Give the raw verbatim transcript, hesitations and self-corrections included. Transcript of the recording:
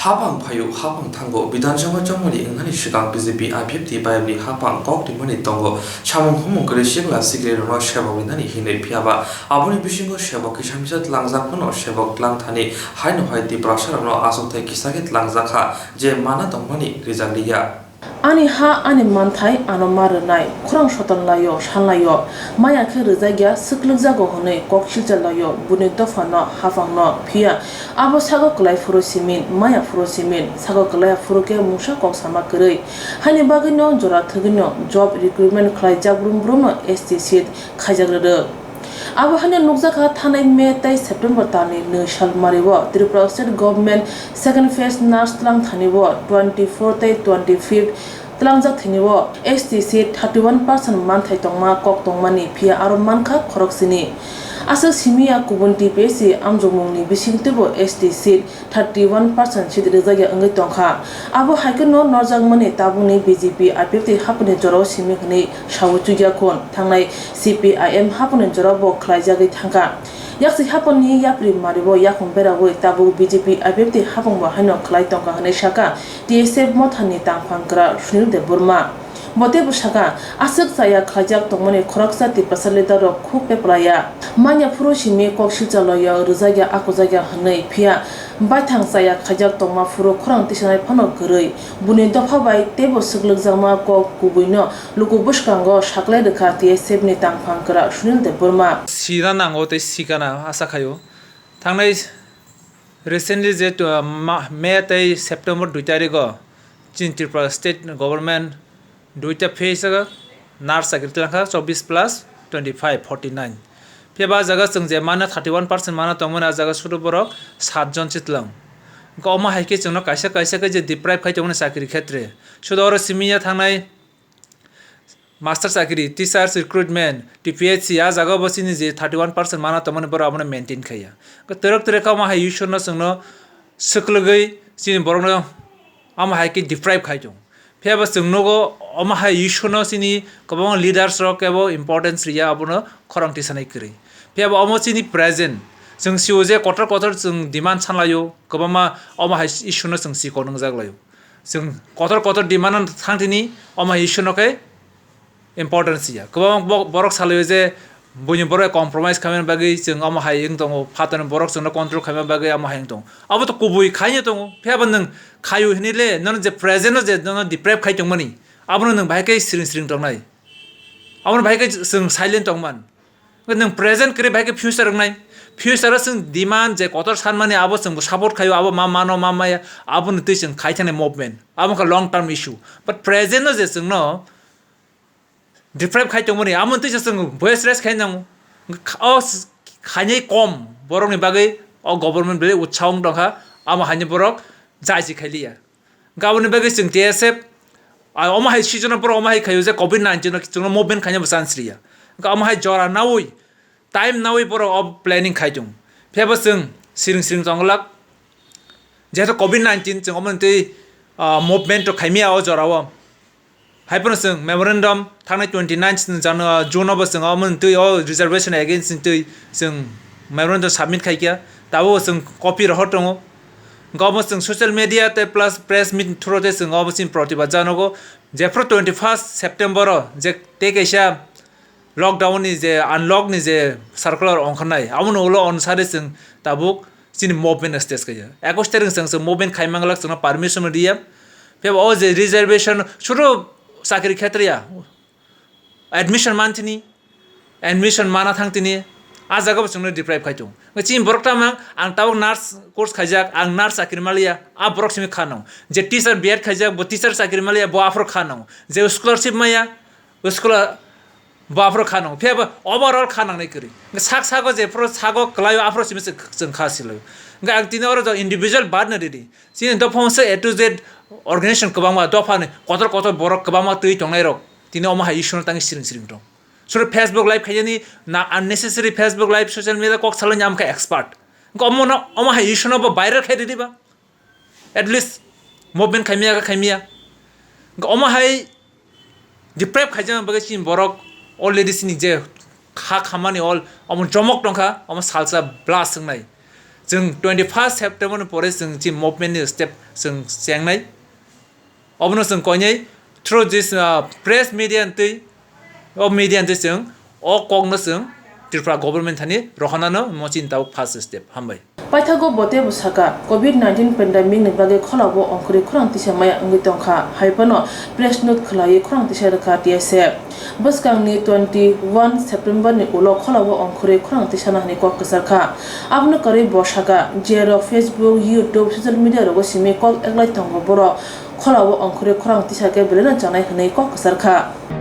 Hapang phaio, hapang thango, Bidhan Sabha chongmani wngnani swkang B J P I P F T bai ni hapang kok rimani tongo. Samung humung kwrwi sikla siklirokno sebok rinani hinwi, phiyaba aboni bisingo sebok kisa misa tlangjak phano sebok tlang thani haino hai Tiprasarokno achukthai kisa khe tlangjak kha je mana tongmani rijak liya. Ani ha, ani manthai ano ma rwnai, khorang soton laio, san laio, maya khe rwjak ya, swklwk jago hwnwi kok silcha laio, buni dopha no, hapang no, phiya abo sago kwlai phuru simi, maya phuru simi, sago kwlai phuru khe mungsa kok sama kwrwi. Haini bagwi no jora thwgwi no job recruitment khlai jak brum brum no S T seat khaijak rwrwk. Abo haino nukjakha, thanai May tei September talni nwi sal mario Tripura State Government second phase nurse tlang thani o twenty four tei twenty fifth tlangjak thani o S T seat thirty one percent manthai tongma kok tongmani, phiya aro mankha khorok sini. Aswk simi ya kubun T P S C amjokmungni bising teibo S T seat thirty one percent seat rwjakya wngwi tongkha. Abo hai kheno norjakmani tabukni B J P I P F T haphangni jorao simi hwnwi sawi chukya khun. Thangnai C P I M haphangni jorao bo khlaijagwi thangkha. Yaksi haphangni yapri mario yakhung berawi tabuk B J P I P F T haphangbo haino khlai tongkha hwnwi sakha T S F mothani tangphang kwrak Sunil Debbarma. Bo teibo sakha, aswk chaya khlaijak tongmani khoroksa Tiprasa leader rok khuk peplaiya. Manya phuru simi kok silcha loio rwjakya, akujakya hwnwi, phiya baithang chaya khaijak tongma phuru khorang tisanai phano kwrwi. Buni dopha bai teibo swklwkjakma kok kubuino luku bwskango saklai rwkha T S F ni tangphang kwrak Sunil Debbarma. Sina nango tei sikana asa khaio. Thangnai recently je, uh, ma-, May tei September dui tarigo chini Tripura State Government duita phase o nurse chakri twlang kha, chobbish plus twenty five, forty nine. Phiya ba jaga chwng je mana thirty one percent mana tongmani, a jaga sudu borok sat jon chitlang. Wngkha omo hai khe chwngno kaisa kaisa khe je deprive khai tongmani chakri khetre. Sudu oro simi ya thangnai master chakri, teachers recruitment, T P H C, a jaga bo chini je thirty one percent mana tongmani borok abono maintain khaiya. Wngkha twrwk twrwk khe omo hai issue no chwngno swklwgwi chini borokno omo hai khe deprive khai tong. Phiya bo chwng nugo, omo hai issue no chini kwbangma leaders rok kebo importance riya, abono khorang tisanai kwrwi. Phiya bo omo chini present, chwng sio je kotor kotor chwng demand sanlaio, kwbangma omo hai issue no chwng sikon wngjak laio. Chwng kotor kotor demand no thang tini, omo hai issue no khe importance ya. Kwbangma bo-, borok salaio je buini borok compromise khaimani bagwi chwng omo hai wng tongo, phatarni borok chwngno control khaimani bagwi omo hai wng tongo. Abo to kubui khaino tongo, phiya bo nwng khaio hinwi le nono je present no je nono deprive khai tongmani, abono nwng bahai khe siring siring tongnai. Abono bahai khe chwng silent tongman. Nwng present kwrwi bahai khe future wngnai. Future o chwng demand je kotor sanmani abo chwngbo support khaio, abo ma mano ma maya, abono twi chwng khai thani movement. Abo wngkha long term issue. But present no je chwngno deprive khai tongmani, amo twi se chwng voice raise khai nango. O s-, khainai kom borokni bagwi o government belai utsaho wng tongkha, amo haino borok jai se khai liya. Aboni bagwi chwng T S F, a, omo hai season o borok omo hai khaio je covid nineteen o chwngno movement khaina bo chance riya. Omo hai jora naui, time naui borok o planning khai tongo. Phiya bo chwng siring siring tongwlak. Jehetu covid nineteen chwng omo twi, ah, movement rok khaimya o jora o. Hai phano chwng memorandum thangnai twenty nine Jan-, ah, June o bo chwng omo twi o reservation against twi chwng memorandum submit khaikha. Tabuk chwng copy rohor tongo. Omo chwng social media tei plus press meet through tei chwng omo chini protibad janogo. Jephru twenty first September o je tei kaisa lockdown ni je, unlock ni je circular ongkharnai, aboni ulo onusari chwng tabuk chini movement stage kaiya. Ekus tarik chwng, chwng movement khai manglak, chwngno permission riya. Phiya bo o je reservation, suru chakri khetriya, admission man thini, admission mana thang tini, a jaga bo chwngno deprive khai tongo. Chini borok tamo, ang tabuk nurse course khaijak, ang nurse chakri maliya, a borok simi kha nango. Je teacher B Ed khaijak, bo teacher chakri maliya, bo aphuru kha nango. Je scholarship maya, school a, bo aphuru kha nango. Phiya bo overall kha nangnai kwrwi. Sak sago jephuru sago kwlaio aphuru simi chwng, chwng kha silaio. Hwnkhe ang tini oro jok individual badno ridi. Chini dophano se A to Z organization kwbangma, dophani kotor kotor borok kwbangma twi tongnairok. Tini omo hai issue no tangwi siring siring tong. Suru Facebook live khaiyani na unnecessary Facebook live social media kok salani amkha expert. Hwnkhe omo no, omo hai issue no bo viral khai ridi ba. At least movement khaimya kha khaimya. Hwnkhe omo hai deprive khaijak bagwi chini borok already chini je kha khamani all omo jomok tongkha, omo salsa blast wngnai. Chwng twenty first September ni pore chwng chi movement ni step chwng chengnai. Obono chwng koinai through this, uh, press media twi, o media twi chwng o kokno chwng Tripura government thani rohornano mo chini tabuk first step. Hambai. Paithago bo teibo sakha, covid nineteen pandemic ni bagwi khulao ongkhorwi khorang tisa maya wngwi tongkha, hai phano press note khwlaiwi khorang tisa rwkha T S F. Bwskangni twenty one September ni ulo khulao ongkhorwi khorang tisana hwnwi kok kwcharkha. Abono kwrwi bo sakha, jerok Facebook, YouTube, social media rogo simi kok eklai tongo borok. Khulao ongkhorwi khorang tisa khe belaino chanai hwnwi kok kwcharkha.